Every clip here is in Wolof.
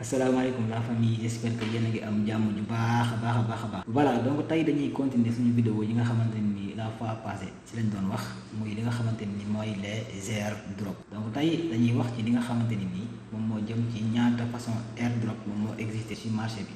asalaamaaleykum la famille, j'espère que yéen a ngi am jàmm ju baax a baax. Voilà, donc tey dañuy continuer suñu vidéo yi nga xamante ni la fois passée si lañ doon wax muy li nga xamante ni mooy les airdrop. Donc tey dañuy wax ci li nga xamante ni nii moom moo jëm ci ñaata façon airdrop moom moo existé ci marché bi.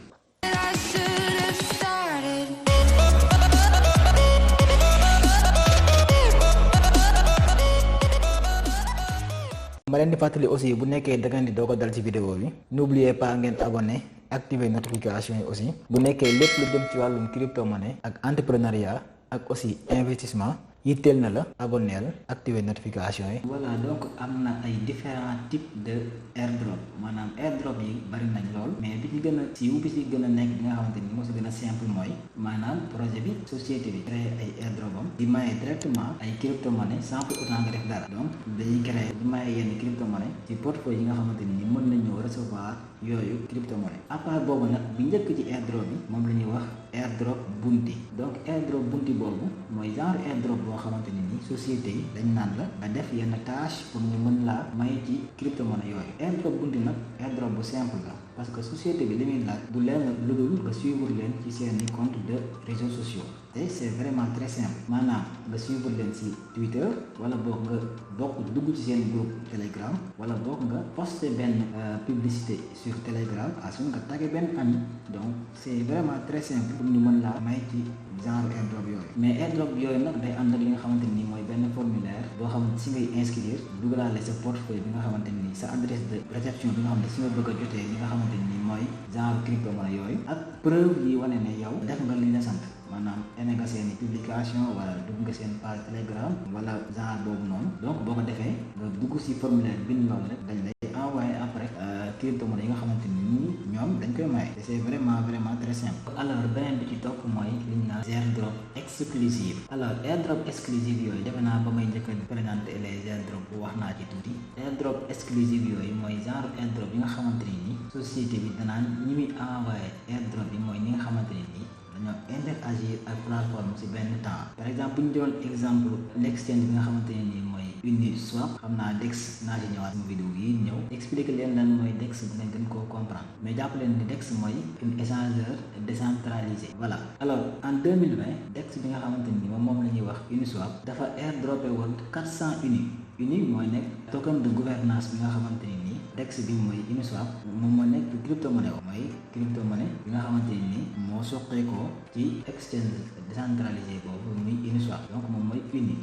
ma leen di fàttali aussi bu nekkee da ngeen di doog a dal ci vidéo bi n'oubliez pas ngeen abonné activer notification yi aussi bu nekkee lépp lu jëm ci wàllum crypto monnaie ak entrepreneuriat ak aussi investissement yitteel na la abonneel activer notification yi. voilà, donc am na ay différents types de airdrop maanaam airdrop yi bari nañ lool mais bi ci gën a siiw bi ci gën a nekk bi nga xamante ni moo si gën a simple mooy maanaam projet bi société bi créer ay airdrop am di maye directement ay crypto monnaie sans pour autant nga def dara. Donc dañuy créer di maye yenn crypto monnaie ci portefeuille yi nga xamante ni mën nañoo recevoir yooyu crypto monnaie. À part boobu nag bi njëkk ci airdrop bi moom la ñuy wax airdrop bounty. Donc airdrop bounty boobu mooy genre airdrop boo xamante ni société yi dañ naan la nga def yenn tâche pour ñu mën laa may ci crypto monnaie yooyu. Airdrop bounty nag airdrop bu simple la parce que société bi li muy laaj du leen lu dul nga suivre leen ci seeni compte de réseaux sociaux te c'est vraiment très simple maanaam nga suivre leen ci Twitter wala boog nga bokk dugg ci seen groupe Telegram wala boog nga poster benn publicité sur Telegram ensuite nga tagger benn ami. Donc c'est vraiment très simple pour ñu mën laa may ci genre airdrop yooyu. Mais airdrop yooyu nag day ànd ak li nga xamante ni mooy benn formulaire boo xam ne si ngay inscrire dugalaale sa portefeuille bi nga xamante ni sa adresse de réception bi nga xam ne si nga bëgg a jotee li nga xamante ni mooy genre crypto monnaie yooyu ak preuve yi wane ne yow def nga li la sant maanaam aimé nga seen publication wala dugg nga seen page Telegram wala genre boobu noonu. Donc boo ko defee nga dugg si formulaire bind loolu rek dañ lay envoyé après crypto monnaie yi nga xamante ni ñoom dañ koy maye. C'est vraiment très simple. Alors beneen bi ci topp mooy li ñu naan airdrop exclusive. Alors airdrop exclusive yooyu defe naa ba may njëkk a présenter les airdrop bu wax naa ci tuuti. Airdrop exclusive yooyu mooy genre airdrop yi nga xamante ni société bi danaan ñi muy envoyé airdrop bi mooy ñi nga xamante ni dañoo interagir ak plateforme ci benn temps. Par exemple bu ñu jëloon exemple l'exchange bi nga xamante ne nii mooy Uniswap xam naa DEX naa ci ñëwaat sama vidéo yi ñëw expliquer leen lan mooy DEX bu ngeen gën koo comprendre mais jàpp leen ni DEX mooy un échangeur décentralisé. Voilà, alors en 2020 DEX bi nga xamante ni moom la ñuy wax Uniswap dafa airdropé woon 400 uni mooy nekk token de gouvernance bi nga xamante ni nii DEX bi mooy Uniswap moom moo nekk crypto monnaie bi nga xamante ni moo soqeekoo ci exchange décentralisé boobu muy Uniswap. Donc moom mooy UNI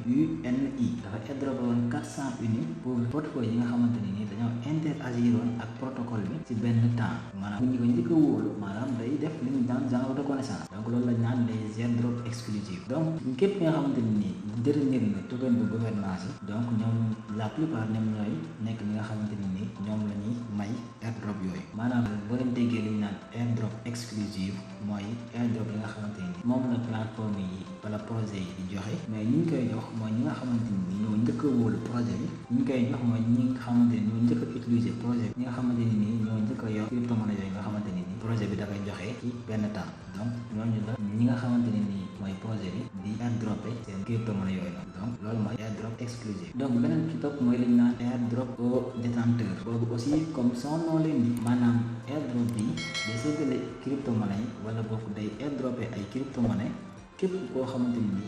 dafa airdropé woon 400 uni pour portefeuille yi nga xamante ni nii dañoo interagir woon ak protocole bi ci benn temps maanaam bu ñu ko njëkk a wóolu maanaam day def li ñu daan genre reconnaissance. Donc loolu lañ naan les airdrop exclusifs. Donc képp nga xamante ni nii détenir na token de gouvernance yi donc ñoom la plupart ñoom ñooy nekk ñi nga xamante ni nii ñoom la ñuy may airdrop yooyu. Maanaam boo leen déggee li ñu naan airdrop exclusive mooy airdrop yi nga xamante ni moom la plateforme yi wala projet yi di joxe mais ñi ñu koy jox mooy ñi nga xamante ni ñoo njëkk a wóolu projet bi. ñi ñu koy jox mooy ñi nga xamante ni ñoo njëkk a utiliser projet bi ñi nga xamante ni nii ñoo njëkk a yor crypto monnaie yooyu nga xamante ni nii projet bi dafay joxe ci benn temps. Donc ñooñu la ñi nga xamante ni nii mooy projet bi di airdropé seen crypto monnaie yooyu noonu. Donc loolu mooy airdrop exclusive. Donc beneen ci topp mooy li ñu naan airdrop au détenteur. Boobu aussi comme son nom l'indique maanaam airdrop bi day séddale crypto monnaie yi wala boobu day airdropé ay crypto monnaie képp koo xamante ni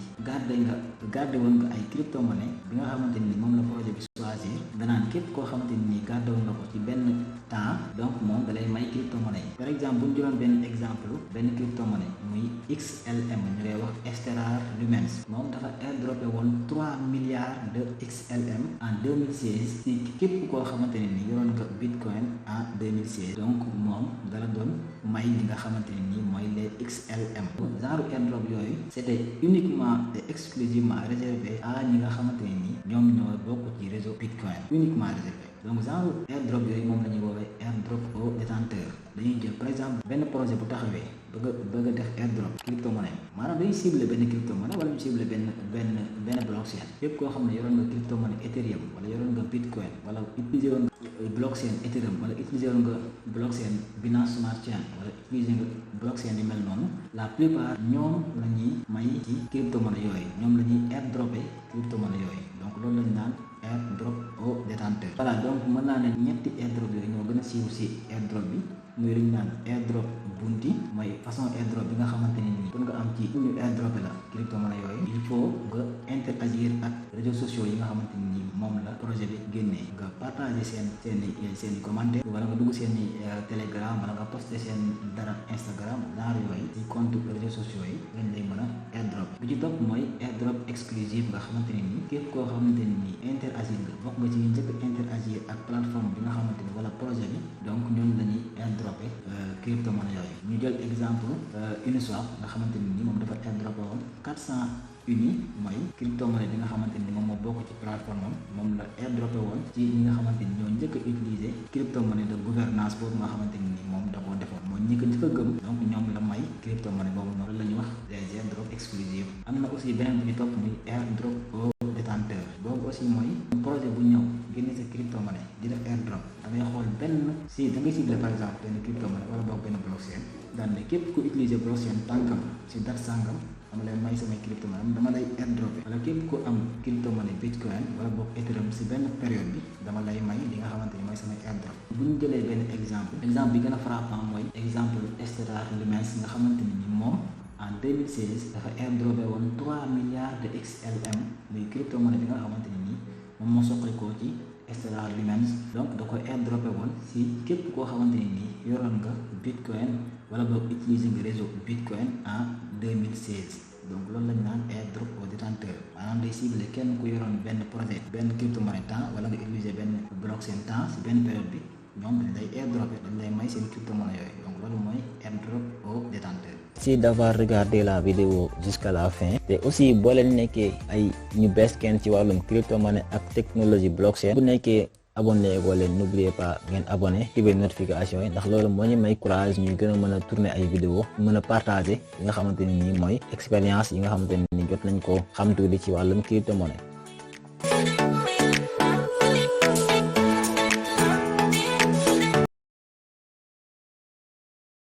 gardé woon nga ay crypto monnaie bi nga xamante ni moom la projet bi choisir danaan képp koo xamante ni gardé woon nga ko ci benn temps donc moom da lay may crypto monnaie yi. Par exemple bu ñu jëloon benn exemple benn crypto monnaie muy XLM ñu lay wax Stellar Lumens moom dafa airdropé woon 3 milliards de XLM en 2016 ci képp koo xamante ni yoroon nga Bitcoin en 2016. Donc moom dala doon may li nga xamante ni mooy les XLM. Genre airdrop yooyu c'était uniquement et exclusivement réservé à ñi nga xamante ni ñoom ñoo bokk ci réseau Bitcoin uniquement réservé. Donc genre airdrop yooyu moom la ñuy woowee airdrop au détenteur. Dañuy jël par exemple benn projet bu taxawee bëgg a def airdrop crypto monnaie maanaam dañuy ciblé benn crypto monnaie wala ñu ciblé benn blockchain. Képp koo xam ne yoroon nga crypto monnaie Ethereum wala yoroon nga Bitcoin wala utilisé woon nga blockchain Ethereum wala utilisé woon nga blockchain Binance Smart Chain wala utilisé nga blockchain yu mel noonu la plupart ñoom la ñuy may ci crypto monnaie yooyu ñoom la ñuy airdropé crypto monnaie yooyu. Donc loolu lañu naan airdrop au détenteur. Voilà, donc mën naa ne ñetti airdrop yooyu ñoo gën a siiw si airdrop bi muy lu ñu naan airdrop bounty mooy façon airdrop bi nga xamante ne nii pour nga am ci ñu airdropé la crypto-monnaie yooyu il faut nga interagir ak réseaux sociaux yi nga xamante ne nii moom la projet bi génnee nga partager seen i commentaire wala nga dugg seen i telegram wala nga posté seen dara Instagram genre yooyu ci compte réseaux sociaux yi lañ lay mën a airdrop bi ci topp mooy airdrop exclusive nga xamante ne nii képp koo xamante ne nii interagir nga bokk nga ci ñu njëkk interagir ak plateforme bi nga xamante ni wala projet bi donc ñoom la ñuy airdropé crypto-monnaie yooyu ñu jël exemple Uniswap nga xamante ni moom dafa airdropé woon 400 uni mooy crypto-monnaie bi nga xamante ni moom moo bokk ci plateforme moom la airdropé woon ci ñi nga xamante ni ñoo njëkk a utiliser crypto-monnaie de gouvernance boobu nga xamante ni moom da koo defoon moo ñi ko njëkk a gëm donc ñoom la may crypto-monnaie boobu noonu la ñuy wax des airdrop exclusifs am na aussi beneen bu ñu topp muy airdrop au détenteur boobu aussi mooy projet bu ñëw génne sa crypto-monnaie di def airdrop da ngay xool benn si da ngay ciblé par exemple benn crypto-monnaie wala boog benn blockchain daan ne képp ku utiliser blockchain tànkam si date sàngam dama lay may samay crypto-monnaie dama lay airdropé wala képp ku am crypto-monnaie bitcoin wala boog ethereum si benn période bi dama lay may li nga xamante ni mooy samay airdrop bu ñu jëlee benn exemple bi gën a frappant mooy exemple Stellar Lumens nga xamante ni moom en 2016 dafa airdropé woon 3 milliards de XLM muy crypto-monnaie bi nga xamante ni moom moo soqalikoo ci Stellar Lumens donc da koy airdropé woon si képp koo xamante ni yoroon nga bitcoin wala boog utiliser nga réseau bitcoin en 2016 donc loolu lañ naan airdrop au détenteur maanaam day ciblé kenn ku yoroon benn projet benn crypto-monnaie temps wala nga utiliser benn blockchain temps si benn période bi ñoom dañ lay airdropé dañ lay may seen crypto-monnaie yooyu donc loolu mooy airdrop au détenteur. Merci d'avoir regardé la vidéo jusqu'à la fin te aussi boo leen nekkee ay ñu bees kenn ci wàllum crypto-monnaie ak technologie blockchain bu nekkee abonné goo leen n'oubliez pas ngeen abonné activer notification yi ndax loolu moo ñu may courage ñuy gën a mën a tourner ay vidéo mën a partager yi nga xamante ni mooy expérience yi nga xamante ni jot nañ ko xam tuuti ci wàllum crypto-monnaie.